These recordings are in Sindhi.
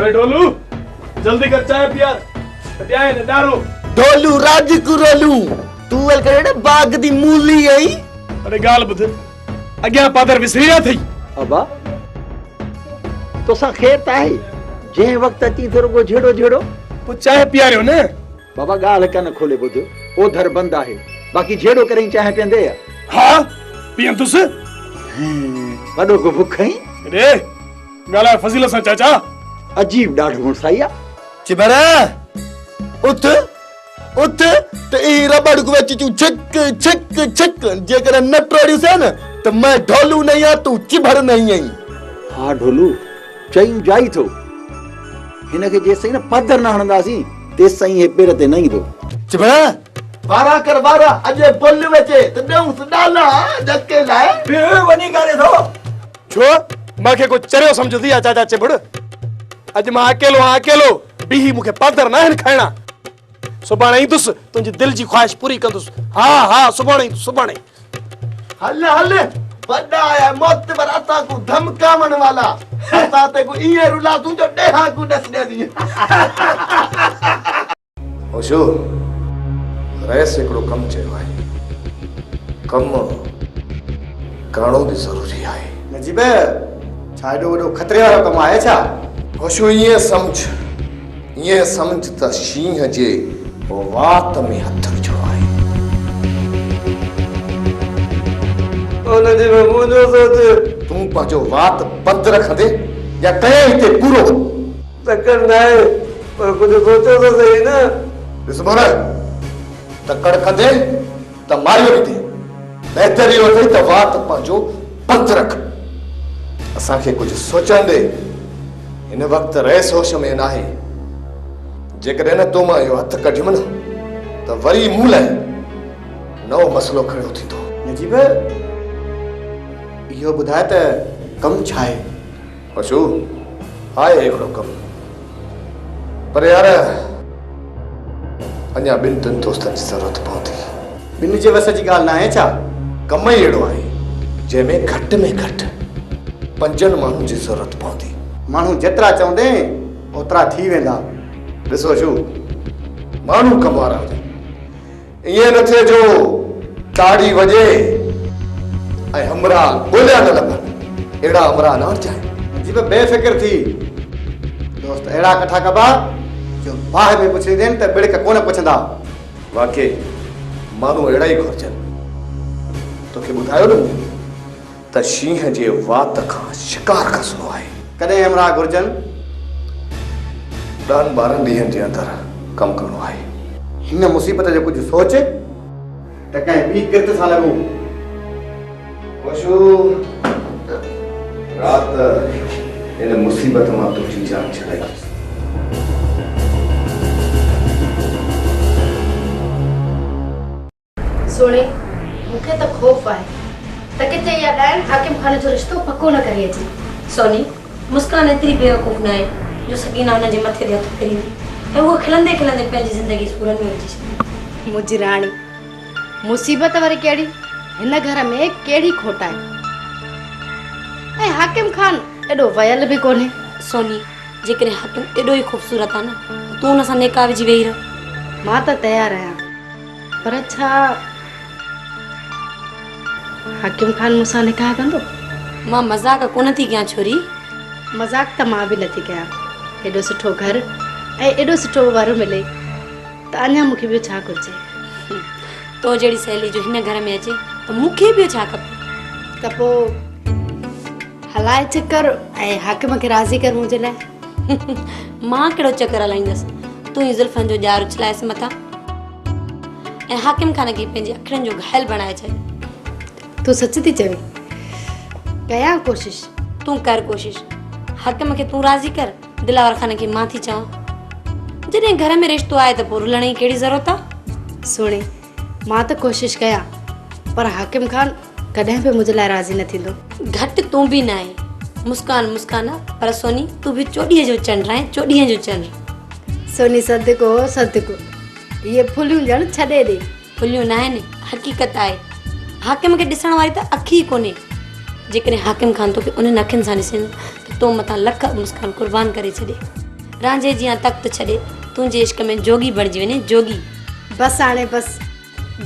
اڙي ڍولو جلدي ڪر چانهه پيار ته ڏيانء نه ڏارو. ڍولو راڄ ڪرولو تون ول ڪري نه باغ the مولي آئين. اڙي ڳالهه ٻڌ اڳيان پادر وسري ويا اٿئي. ابا توسان خير ته آهي جنهن وقت اچين ٿو رڳو جهيڙو جهيڙو. پوء چانهه پياريو نه. بابا ڳالهه ڪن کولي ٻڌ اوڌر بند آهي باقي جهيڙو ڪرين چانهه پيئندي يا. ها پيئندس. وڏو ڪو بک هئين. ڏي ڳالهاء فضيل سان چاچا. عجيب ڏاڍو مڙسائي آ. چٻر اٿ اٿ ته اهي رٻڙ کي وچ چون ڇڪ ڇڪ ڇڪ جيڪڏهن نه ٽوڙيوسين نه ته مين ڍولو نه آهيان تون چٻر نه آهين. ها ڍولو چئين جائي ٿو. هن کي جيستائين نه پڌر نه هڻنداسين تيستائين هي پير تي نه ايندو. چٻر وارا ڪر وارا اڄ بل وچي ته ڏيونس ڏالا ڏڪي لاء. بيهه وڃي ڪري ٿو. ڇو مان کي ڪو چريو سمجهيو ٿي يا چاچا چڀڙ؟ اڄ مان اڪيلو آهيان اڪيلو، بيهي مون کي پادر ناهن کائڻا. سڀاڻي ايندس تنهنجي دل جي خواهش پوري ڪندس. ها ها سڀاڻي ايندس سڀاڻي. هل هل وڏا آيا معتبر اسان کون ڌمڪاوڻ والا اسان ته ڪو ائين رلاسون جو ڏيهان کون ڏس ڏيندي. هوشو، رئيس هڪڙو ڪم چيو آهي. ڪم ڪرڻو به ضروري آهي. نجيب، ڇا ايڏو وڏو خطري وارو ڪم آهي ڇا؟ هوشو، ائين سمجهه، ائين سمجهه ته شينهن جي وات ۾ هٿ وجهڻو آهي. او نجيب، منهنجو سوچ. تون پنهنجو وات بند رکندين يا ڪيان هتي پورو؟ تڪڙ ناهي پر ڪجهه سوچيو ته سهي نه. ڏس مور، تڪڙ ڪندين ته ماريو ويندين. بهتر اهو اٿئي ته وات پنهنجو بند رک. اسان کي ڪجهه سوچڻ ڏي. هن وقت رئيس هوش ۾ ناهي. جيڪڏهن نه تو مان اهو هٿ ڪڍيم نه ته وري مون لاء نئون مسئلو کڙو ٿيندو. نجيب، اهو ٻڌاء ته ڪم ڇا آهي؟ اشو، آهي هڪڙو ڪم. پر يار اڃا ٻن ٽن دوستن جي ضرورت پوندي. ٻن جي وس جي ڳالهه ناهي ڇا؟ ڪم ئي اهڙو آهي جنهن ۾ گهٽ ۾ گهٽ پنجن ماڻهن جي ضرورت پوندي. ماڻهو جيترا چوندين اوترا ٿي ويندا. ڏس اشو، ماڻهو ڪم وارا هجن. ائين نه ٿئي جو تاڙي وڄي ۽ همراهه ڳوليا نه لڀن. اهڙا همراهه نه آڻجانء. نجيب بي فڪر ٿي، دوست اهڙا ڪٺا ڪبا جو باهه ۾ پڇليندين ته ٻڙڪ ڪونه پڇندا. واقعي ماڻهو اهڙا ئي گهرجن. توکي ٻڌايو نه مون ته شينهن جي وات کان شڪار کسڻو آهي. ڪڏهن همراهه گهرجن؟ ڏهن ٻارهن ڏينهن جي اندر ڪم ڪرڻو آهي. هن مصيبت جو ڪجهه سوچ ته ڪنهن ٻي ڪرت سان لڳون. هوشو، رات هن مصيبت مان تنهنجي جان ڇڏائيندس. سهڻي، مون کي ته خوف آهي ته ڪٿي اها ڏائڻ حاڪم خان جو رشتو پڪو نه ڪري اچي. سوني، مسڪان ايتري بيوقوف ناهي جو سڪينه هن جي مٿي تي هٿ ڦيريندي ۽ هوء کلندي کلندي پنهنجي زندگي سورن ۾ وجهي ڇڏيندي. منهنجي راڻي، مصيبت وري ڪهڙي؟ هن گهر ۾ ڪهڙي کوٽ آهي؟ ۽ حاڪم خان ايڏو ويل به ڪونهي. سوني، جيڪڏهن حاڪم ايڏو ئي خوبصورت آهي نه ته تون هن سان نڪاح وجهي ويهي رهه. مان ته تيار آهيان. پر ڇا حاڪم خان مون سان نڪاح ڪندو؟ مان مذاق ڪونه ٿي ڪيان ڇوري. مذاق ته مان به نٿي ڪيان. ايڏو سٺو گهر ۽ ايڏو سٺو ور ملي ته اڃا مون کي ٻيو ڇا گهرجي؟ تو جهڙي سهيلي جو هن گهر ۾ اچي ته مون کي ٻيو ڇا کپي؟ ته پوء هلاء چڪر ۽ حاڪم کي راضي ڪر منهنجي لاء. مان ڪهڙو چڪر هلائيندس؟ تون ئي زلفن جو ڄار اڇلائيس مٿان. ۽ حاڪم خان کي پنهنجي اکڙين جو گهايل بڻائي ڇڏ. تون سچ ٿي چوين. ڪيان ڪوشش. تون ڪر ڪوشش. حاڪم کي تون راضي ڪر، دلاور خان کي مان ٿي چوان. جڏهن گهر ۾ رشتو آهي ته پوء رلڻ جي ڪهڙي ضرورت آ؟ سهڻي، مان ته ڪوشش ڪيان، پر حاڪم خان ڪڏهن به منهنجي لاء راضي نه ٿيندو. گهٽ تون به ناهين. مسڪان مسڪان آ، پر سوني تون به چوڏهينء جو چنڊ آهين، چوڏهينء جو چنڊ. سوني صدقو صدقو. اهي ڦليون ڄڻ ڇڏي ڏي. ڦليون ناهن، حقيقت آهي. حاڪم کي ڏسڻ واري ته اک ئي ڪونهي. جيڪڏهن حاڪم خان توکي انهن اکين سان ڏسي نه ته تو مٿان لک مسڪان قربان ڪري ڇڏي. رانجهي جيان تخت ڇڏي تنهنجي عشق ۾ جوڳي بڻجي وڃي جوڳي. بس هاڻي بس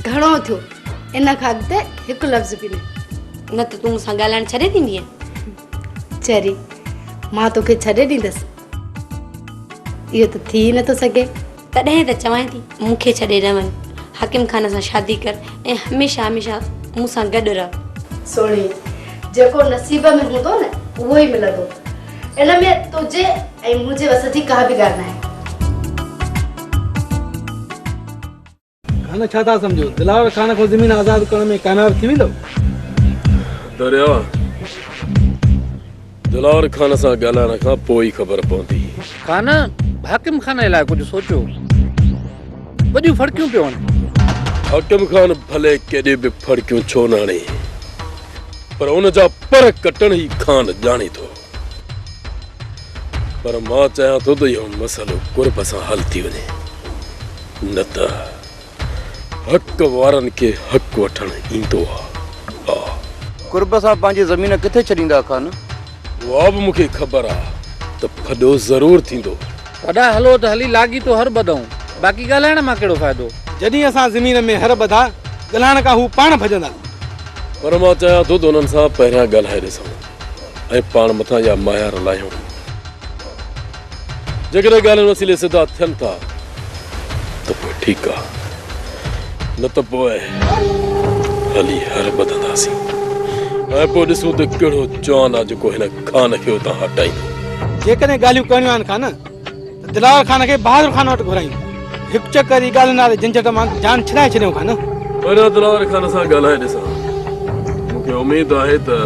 گهڻو ٿيو ان کان اڳتي هڪ لفظ به نه. نه ته تون مون سان ڳالهائڻ ڇڏي ڏيندينء؟ چري مان توکي ڇڏي ڏيندس اهو ته ٿي ئي نٿو سگهي. تڏهن ته چوانء ٿي مون کي ڇڏي نه وڃ، حاڪم خان سان شادي ڪر ۽ هميشه هميشه مون سان گڏ رهه. سهڻي، جيڪو نصيب ۾ هوندو نه اهو ئي ملندو. ان ۾ تنهنجي ۽ منهنجي وس جي ڪا به ڳالهه ناهي. خان ڇا ٿا سمجهو دلاور خان کان زمين آزاد ڪرڻ ۾ ڪامياب ٿي ويندو؟ دريا دلاور خان سان ڳالهائڻ کان پوء ئي خبر پوندي. خان حاڪم خان جي لاء ڪجهه سوچيو. وڏيون ڦڙڪيون پيو هڻي. حاڪم خان ڀلي ڪيڏي به ڦڙڪيون ڇو نه هڻي پر ان جا پر ڪٽڻ هي خان ڄاڻي ٿو. پر مان چاهيان ٿو ته اهو مسئلو قرب سان حل ٿي وڃي. نه ته حق وارن کي حق وٺڻ ايندو آ. آ. قرب سان پنهنجي زمين ڪٿي ڇڏيندا خان؟ اها به مون کي خبر آ ته ڦڏو ضرور ٿيندو. وڏا هلو ته هلي لاڳيتو هر ٻڌئون، باقي ڳالهائڻ مان ڪهڙو فائدو؟ جڏهن اسان زمين ۾ هر ٻڌا، ڳالهائڻ کان هو پاڻ ڀڄندا. پر مان چاهيان ٿو ته انهن سان پهريان ڳالهائي ڏسون ۽ پاڻ مٿان اها ميار لاهيون. جيڪڏهن ڳالهين وسيلي سڌا ٿين ٿا ته پوء ٺيڪ آ، نه ته پوء هلي هر ٻڌنداسين ۽ پوء ڏسون ته ڪهڙو جوان آ جيڪو هن خان کي اتان هٽائيندو. جيڪڏهن ڳالهيون ڪرڻيون آهن خان ته دلاور خان کي بهادر خان وٽ گهرايون. هڪ چڪر جي ڳالهين واري جهنجهٽ مان جان ڇڏائي ڇڏيون خان. پهريان دلاور خان سان ڳالهائي ڏسان. مون کي اميد آهي ته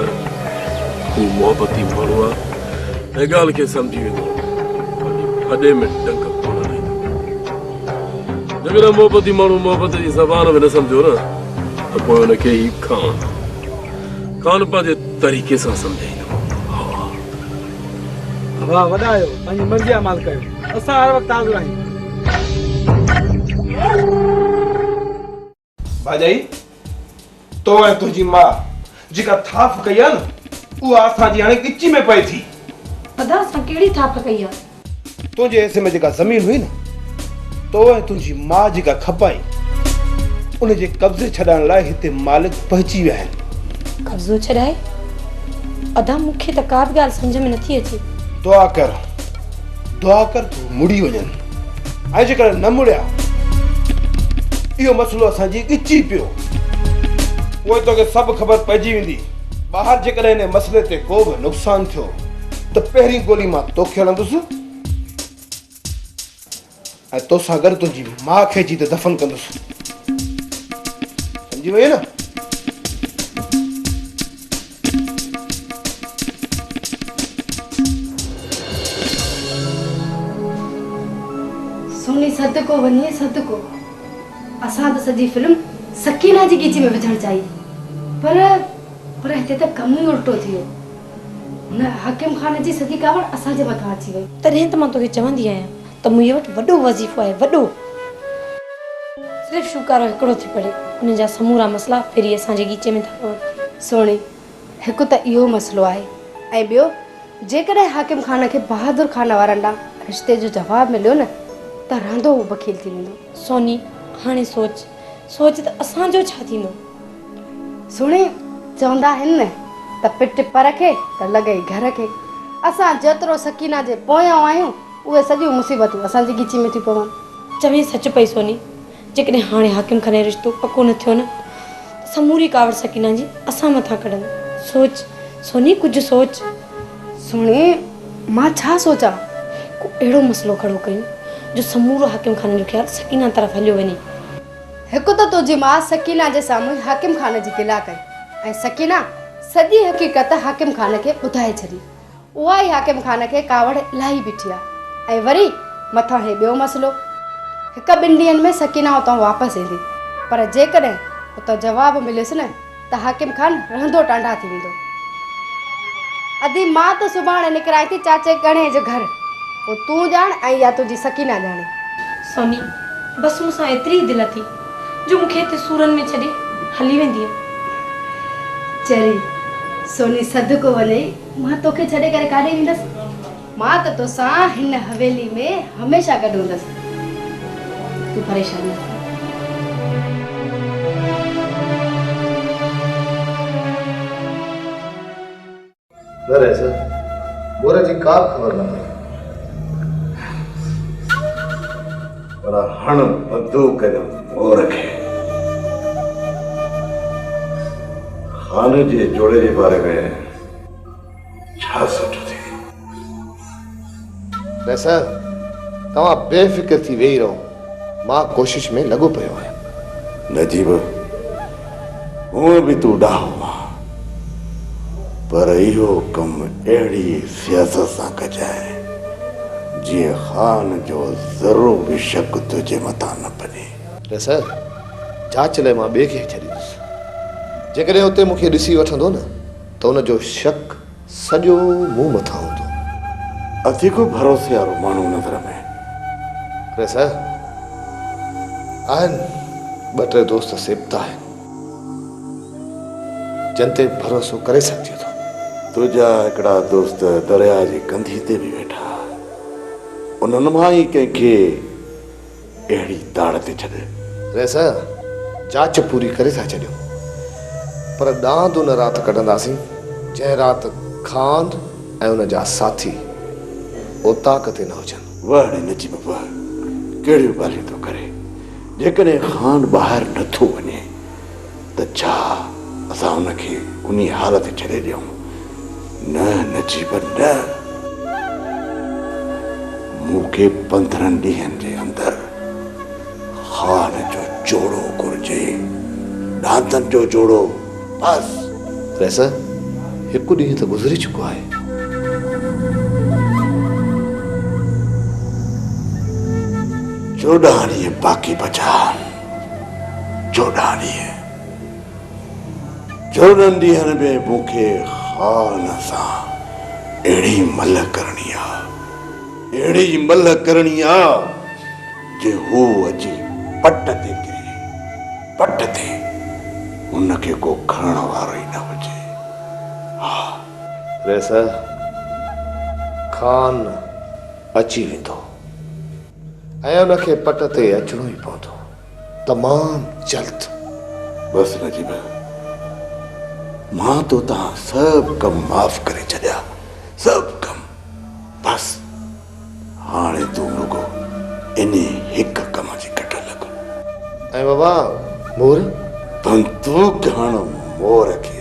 هو محبتي ماڻهو آ. ۽ ڳالهه کي سمجهي ويندو باقي ڦڏي ۾ ڊنڪ ڪونه هڻائيندو. جيڪڏهن محبتي ماڻهو محبت جي زبان به نه سمجهيو نه ته پوء ان کي هي خان خان پنهنجي طريقي سان سمجهائيندو. ها. واهه وڏا آهيو پنهنجي مرضي جا مالڪ آهيو اسان هر وقت حاضر آهيون. ڀاڄائي، تو ۽ تنهنجي ماء جيڪا ٿاڦ ڪئي آهي نه، اها اسان جي هاڻي ڳچي ۾ پئي ٿي. ادا، اسان ڪهڙي ٿاڦ ڪئي آهي؟ تنهنجي حصي ۾ جيڪا زمين هئي نه، تو ۽ تنهنجي ماء جيڪا کپائي، ان جي قبضي ڇڏائڻ لاء هتي مالڪ پهچي ويا آهن. قبضو ڇڏائي؟ ادا، مون کي ته ڪا به ڳالهه سمجهه ۾ نٿي اچي. دعا ڪر، دعا ڪر ته هو مڙي وڃن ۽ جيڪڏهن نه مڙيا اهو مسئلو اسان جي ڳچي پيو پوء توکي سڀ خبر پئجي ويندي. ٻاهر جيڪڏهن ان مسئلي تي ڪو به نقصان ٿيو ته پهرين گولي مان توکي هڻندس ۽ توسان گڏ تنهنجي ماء کي اچي ته دفن ڪندس. سمجهي وئين نه؟ سوني صدقو وڃي صدقو. اسان ته سڄي فلم سڪينه جي ڳچي ۾ وجهڻ چاهي پر پر هتي ته ڪم ئي الٽو ٿي ويو. هن حاڪم خان جي سڄي ڪاوڙ اسان جي مٿان اچي وئي. تڏهن ته مان توکي چوندي آهيان ته منهنجي وٽ وڏو وظيفو آهي وڏو. صرف شوڪارو هڪڙو ٿي پڙي ان جا سمورا مسئلا ڦري اسان جي ڳچي ۾ ٿا پون. سهڻي، هڪ ته اهو مسئلو آهي ۽ ٻيو جيڪڏهن حاڪم خان کي بهادر خان وارن ڏانهن رشتي جو جواب مليو نه ته رهندو هو بخيل ٿي ويندو. سوني، هاڻي سوچ، سوچ ته اسان جو ڇا ٿيندو؟ سهڻي، چوندا آهن نه ته پٽ پر کي ته لڳئي گهر کي. اسان جيترو سڪينه جي پويان آهيون اهي سڄيون مصيبتون اسان جي ڳچي ۾ ٿيون پون. چوين سچ پئي سوني، جيڪڏهن هاڻي حاڪم خان جو رشتو پڪو نه ٿيو نه ته سموري ڪاوڙ سڪينه جي اسان مٿان ڪڍندو. سوچ سوني ڪجهه سوچ. سهڻي مان ڇا سوچان؟ ڪو اهڙو مسئلو کڙو ڪيون جو سمورو حاڪم خان جو خيال سڪينه طرف هليو وڃي. هڪ ته تنهنجي ماء سڪينه جي سامهون حاڪم خان جي گلا ڪئي ۽ سڪينه سڄي حقيقت حاڪم خان کي ٻڌائي ڇڏي. اها ئي حاڪم خان کي ڪاوڙ الاهي بيٺي آ ۽ وري مٿان هي ٻيو مسئلو. هڪ ٻن ڏينهن ۾ سڪينه اتان واپس ايندي پر جيڪڏهن اتان جواب مليس نه ته حاڪم خان رهندو ٽانڊا ٿي ويندو. ادي مان ته سڀاڻي نڪرانء ٿي چاچي ڳڻي جي گهر پوء تون ڄاڻ ۽ يا تنهنجي سڪينه ڄاڻي. سوني، بس مون سان ايتري ئي دل اٿي جو مون کي هتي سورن ۾ ڇڏي هلي ويندينء. چري، سوني صدقو وڃئي، مان توکي ڇڏي ڪري ڪاڏي ويندس؟ مان ته توسان هن حويلي ۾ هميشه گڏ هوندس. تون پريشان نه ٿي. نه رئيس، مور جي ڪا به خبر نه پئي. پر هڻ بندوق ان مور کي. خان جي جوڙي جي باري ۾ ڇا سوچيو ٿي؟ رئيس، توهان بي فڪر ٿي ويهي رهو، مان ڪوشش ۾ لڳو پيو آهيان. نجيب، هونء به تون ڏاهو آن، پر اهو ڪم اهڙي سياست سان ڪجانء، جيئن خان جو ذرو به شڪ تنهنجي مٿان نه پڄي. رئيس، جاچ لاء مان ٻئي کي ڇڏيندس. جيڪڏهن اتي مون کي ڏسي وٺندو نه ته ان جو شڪ سڄو مون مٿان هوندو. اٿي ڪو ڀروسي وارو ماڻهو نظر ۾. رئيس، آهن ٻه ٽي دوست سيبتا آهن، جن تي ڀروسو ڪري سگهجي ٿو. تنهنجا هڪڙا دوست درياء جي ڪنڌي تي به ويٺا، انهن مان ئي ڪنهن کي اهڙي تاڙ تي ڇڏ. رئيس، جاچ پوري ڪري ٿا ڇڏيون، پر ڏاند ان رات ڪڍنداسين، جنهن رات خان ۽ ان جا ساٿي اوطاق تي نه هجن. واهه ڙي نجيب واهه، ڪهڙيون ڳالهيون ٿو ڪرين. جيڪڏهن خان ٻاهر نه ٿو وڃي ته ڇا اسان هن کي انهي حال تي ڇڏي ڏيون؟ نه نجيب نه. مون کي 15 ڏينهن جي اندر خان جو جوڙو گهرجي، ڏاندن جو جوڙو، بس. رئيس، هڪ ڏينهن ته گذري چڪو آهي. 14 ڏينهن باقي بچا آهن، 14 ڏينهن. 14 ڏينهن ۾ مون کي خان سان اهڙي ملهه ڪرڻي آ، اهڙي ملهه ڪرڻي آ جي هو اچي پٽ تي ڪري، پٽ تي، هن کي ڪو کڻڻ وارو ئي نه هجي. ها. رئيس، خان اچي ويندو ۽ ان کي پٽ تي اچڻو ئي پوندو. تمام جلد. بس نجيب، مان تو تان سڀ ڪم معاف ڪري ڇڏيا، سڀ ڪم. بس هاڻي تون رڳو انهي هڪ ڪم جي ڪڍ لڳ. ۽ بابا مور؟ بندوق هڻ مور کي،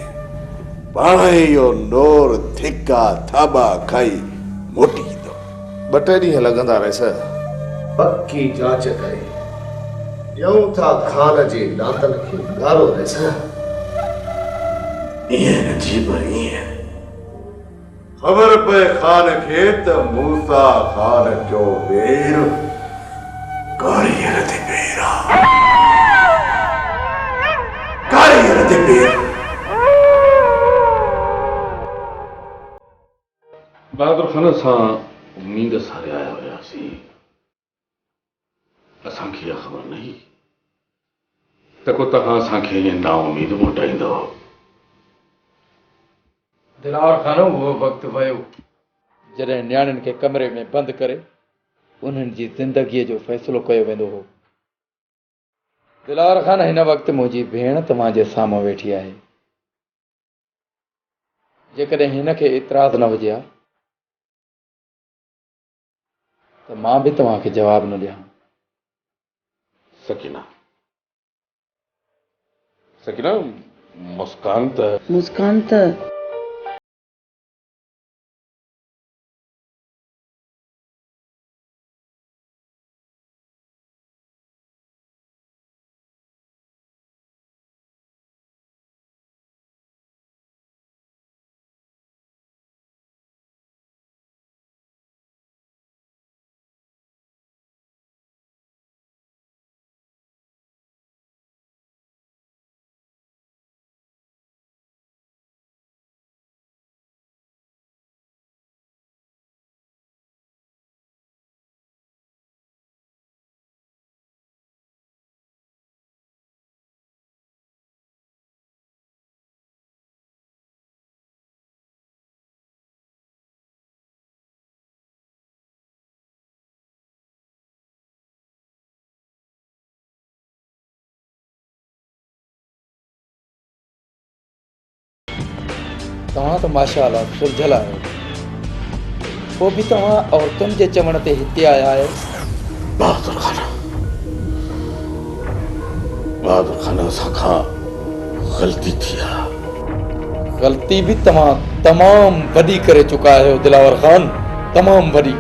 پاڻهي اهو نور ڌڪا ٿاٻا کائي موٽي ايندو. ٻه ٽي ڏينهن لڳندا رئيس. پڪي جاچ ڪري ڏيون ٿا خان جي ڏاندن کي ڳارو رئيس. ائين نجيب ائين. خبر پئي خان کي ته موسيٰ خان جو وير ڪاريهر تي پير آ. ڪاريهر تي پير. بهادر خان اسان اميد ساري آيا هياسين. اسان کي اها خبر نه هئي ته ڪو توهان اسان کي ائين نااميد موٽائيندؤ. دلاور خان اهو وقت ويو جڏهن نياڻين کي ڪمري ۾ بند ڪري انهن جي زندگيء جو فيصلو ڪيو ويندو هو. دلاور خان هن وقت منهنجي ڀيڻ توهان جي سامهون ويٺي آهي. جيڪڏهن هن کي اعتراض نه هجي ها ته مان به توهان کي جواب نه ڏيان ها. سڪينه سڪينه مسڪان ته. مسڪان ته. توهان ته ماشاء الله سلجهيل آهيو. پوء به توهان عورتن جي چوڻ تي هتي آيا آهيو. بهادر خان، بهادر خان اسان کان غلطي ٿي آ. غلطي به توهان تمام وڏي ڪري چڪا آهيو دلاور خان، تمام وڏي.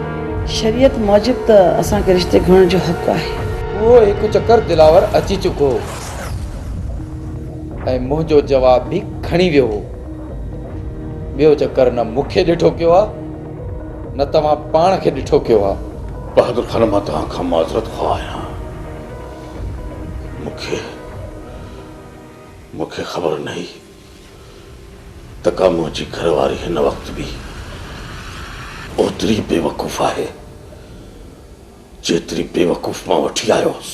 شريعت موجب ته اسان کي رشتي گهرڻ جو حق آهي. اهو هڪ چڪر دلاور اچي چڪو هو ۽ منهنجو جواب به کڻي ويو هو. ٻيو چڪر نه مون کي ڏٺو ڪيو آ نه توهان پاڻ کي ڏٺو ڪيو آ. بهادر خان مان توهان کان معذرت خواهه آهيان. مون کي مون کي خبر نه هئي ته ڪا منهنجي گهر واري هن وقت به اوتري بيوقوف آهي جيتري بيوقوف مان وٺي آيو هوس.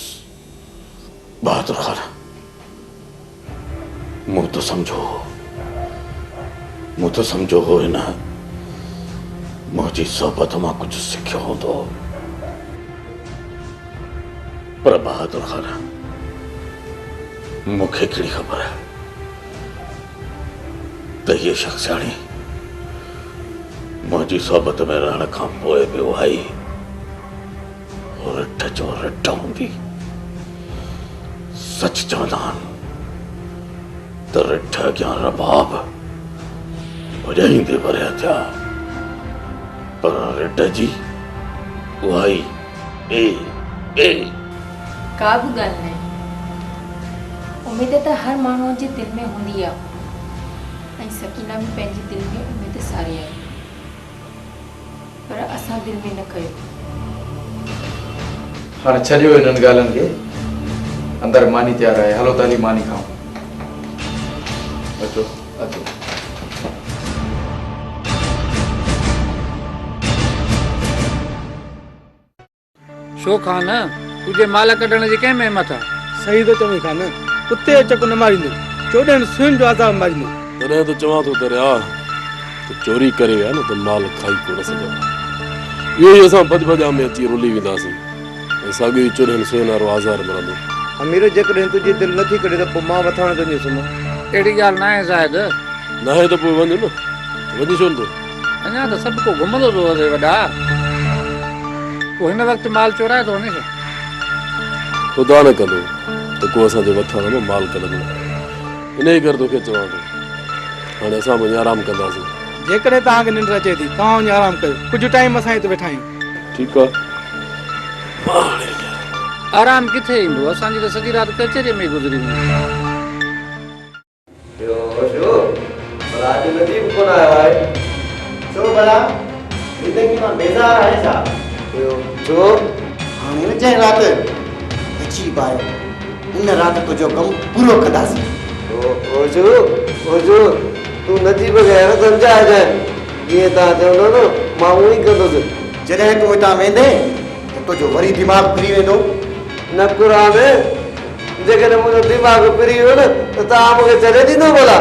بهادر خان مون ته سمجهيو هو مون ته سمجهيو هو هن منهنجي صحبت مان ڪجهه سکيو هوندو پر بهادر خان مون کي ڪهڙي خبر ته هيء شخصياڻي منهنجي صحبت ۾ رهڻ کان پوء به اها ئي رٺ جو رٺ هوندي. سچ چوندا آهن ته رٺ اڳيان رباب وڄائيندي ورهيه ٿيا، پر رڍ جي اها ئي ٻي ٻي. ڪا به ڳالهه ناهي. اميد ته هر ماڻهوء جي دل ۾ هوندي آ ۽ سڪينه به پنهنجي دل ۾ اميد ساري آئي. پر اسان دل ۾ نه ڪيو. هاڻي ڇڏيو انهن ڳالهين کي. اندر ماني تيار آهي، هلو ته هلي ماني کائون. اچو اچو. ڇو خان، تنهنجي مال ڪڍڻ جي ڪنهن ۾ همت آ؟ صحيح ٿو چوين خان، ڪتي جو چڪ نه ماريندو، 14 سوين جو عذاب ماريندو. تڏهن ته چوان ٿو درياء ته چوري ڪري ويا نه ته مال کائي ڪو نه سگهندا. اهو ئي اسان ڀڄ ڀڄان ۾ اچي رلي وينداسين ۽ ساڳيو ئي 14 سوين وارو آزار مرندو. امير، جيڪڏهن تنهنجي دل نٿي ڪڍي ته پوء مان وٿاڻ تي وڃي سمهان. اهڙي ڳالهه ناهي زاهد. ناهي ته پوء وڃ نه. وڃين ڇو نٿو؟ اڃا ته سڀ ڪو گهمندو ٿو وتي وڏا. ڪو هن وقت مال چورائي ٿو وڃي ڇا؟ خدا نه ڪندو ته ڪو اسان جي وٿاڻ مان مال ڪڍندو. انهيء ڪري توکي چوان ٿو، هاڻي اسان به وڃي آرام ڪنداسين. جيڪڏهن توهان کي ننڊ اچي ٿي، توهان وڃي آرام ڪيو. ڪجهه ٽائيم اسان هت ويٺا آهيون. ٺيڪ آ، مان هاڻي هليان. آرام ڪٿي ايندو؟ اسان جي ته سڄي رات ڪچهريء ۾ ئي گذري ويندي. ٻيو هوشو، ڀلا اڄ نجيب ڪونه آيو آهي؟ ڇو ڀلا، زندگي مان بيزار آهين ڇا؟ ٻيو ڇو؟ هاڻي نه جنهن رات نجيب آيو، ان رات تنهنجو ڪم پورو ڪنداسين. هوشو، هوشو، تون نجيب کي هيڻ سمجهائجانء، جيئن توهان چوندؤ نه، مان اونئين ئي ڪندس. جڏهن تون هتان ويندين ته تنهنجو وري دماغ ڦري ويندو. نه قرآن، جيڪڏهن منهنجو دماغ ڦري ويو نه ته توهان مون کي ڇڏي ڏيندؤ ڀلا؟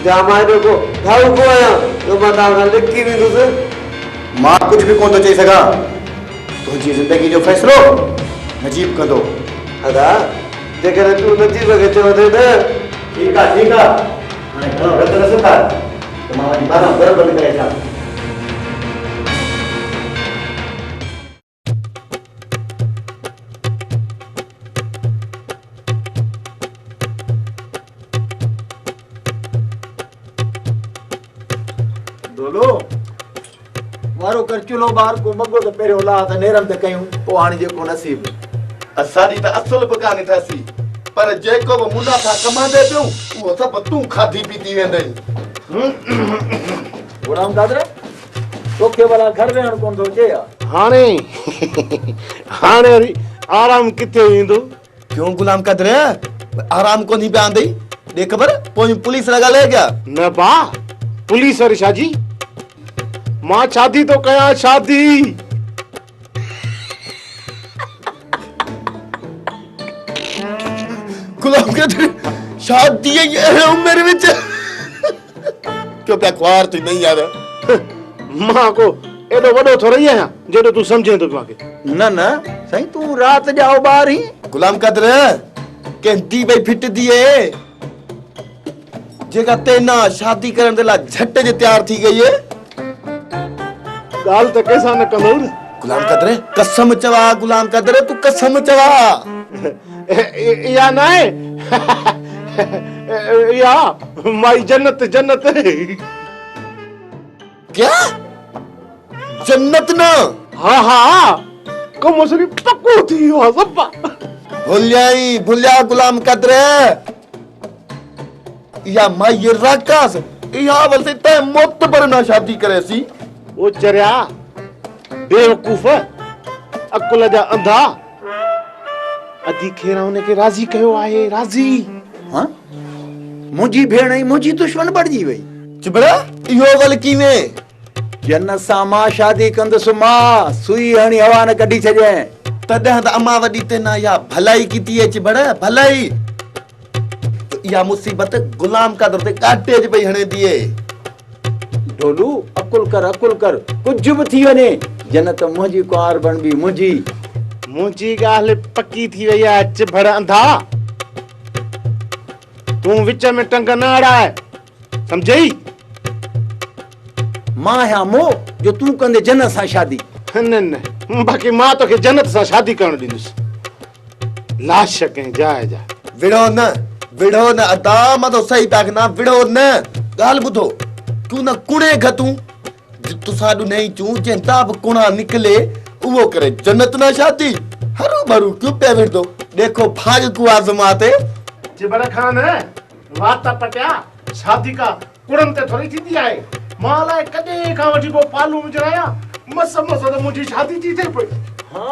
جا مان ايڏو ڪو ٺاهوڪو آهيان جو مان توهان کان لڪي ويندس؟ مان ڪجهه به ڪونه ٿو چئي سگهان. تنهنجي زندگي جو فيصلو نجيب ڪندو. ادا، جيڪڏهن تون نجيب کي چوندين نه. ٺيڪ آ، ٺيڪ آ، هاڻي گهڻو رت نه سڪاء ته مان وڃي ٻاهران در بند ڪري اچان. ڍولو وارو ڪر چلهو ٻار ڪو مڳو ته پهريون لاهه ته نيرن تي ڪيون پوء هاڻي جيڪو نصيب. اسان جي ته اصل به ڪانه ٺسي پر جيڪو به منافع ڪمائيندي پيون اهو سڀ تون کاڌي پيتي ويندين. غلام قادر توکي ڀلا گهر ويهڻ ڪونه ٿو اچي يا؟ هاڻي هاڻي وري آرام ڪٿي ايندو؟ ڪيون غلام قادر آرام ڪونهي پيا آندئي؟ ڏي خبر پويون پوليس سان ڳالهائي ڪيا؟ نه با پوليس وري ڇا جي؟ مان شادي ٿو ڪيان شادي. غلام قادر شادي اهڙي عمر وچ ڪيو پيا خوار ٿيندين يار. مان ڪو ايڏو وڏو ٿورئي آهيان جيڏو تون سمجهين ٿو مان کي. نه نه سائين تون رات ڄائو ٻار هين. غلام قادر ڪنهن the پئي ڦٽ the. جيڪا تينا شادي ڪرڻ جي لاء جهٽ جي تيار ٿي گئي. ڳالهه ته ڪنهن سان نه ڪندؤ نه. غلام قادر قسم چوا غلام قادر تون قسم چوا. اها ناهي اها مائي جنت جنت. ڪيا جنت نه. ها ها ڪم اصلي پڪو ٿي ويو آ صفا. ڀليائين ڀليا غلام قادر. اها مائي راڪاس اها ورسي تنهن معتبر نه شادي ڪريسي. او چريا بيوقوف عقل جا انڌا ادي کيرا ان کي راضي ڪيو آهي راضي. ها منهنجي ڀيڻ ئي منهنجي دشمن بڻجي وئي. چبڙا اهو ول ڪيوين. جنت سان مان شادي ڪندس مان سوئي هڻي هوا نه ڪڍي ڇڏيانء. تڏهن ته امان وڏي تي نه اها ڀلائي ڪيتي اي چبڙ ڀلائي. ته اها مصيبت غلام قادر تي ڳاٽي جي پئي هڻي ٿي. ڍولو، عقل ڪر، عقل ڪر، ڪجهه به ٿي وڃي، جنت منهنجي ڪنوار بڻبي، منهنجي. منهنجي ڳالهه پڪي ٿي وئي آهي، چڀڙ انڌا! تون وچ ۾ ٽنگ نه اڙاء، سمجهئي؟ مان آهيان مئو جو تون ڪندين جنت سان شادي. نه نه، باقي مان توکي جنت سان شادي ڪرڻ ڏيندس. لاش ڪنهن جاء جا. وڙهو نه، وڙهو نه ادا، مان تو صحيح پيا ڪنا، وڙهو نه. ڳالهه ٻڌو، ڪيون نه ڪڻي گهتون، جت تسان ڏنهين چون، جنهن تان به ڪڻا نڪلي، اهو ڪري جنت نه شادي. هرو ڀرو ڪيون پيا وڙهندو، ڏيکو ڀاڳ ڪو آزما تي. چٻڙ خان، وات پٽيا، شادي ڪا ڪڙن تي ٿوري ٿيندي آهي. مان الائي ڪڏهن کان وٺي پيو پالو وجهرايان، مس مس ته منهنجي شادي ٿي ٿئي پئي. ها،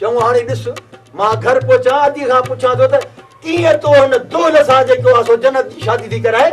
چڱو هاڻي ڏس، مان گهر پهچان، ادي کان پڇان ٿو ته ڪيئن تو هن دهل سان جيڪو آ سو جنت جي شادي ٿي ڪرائي.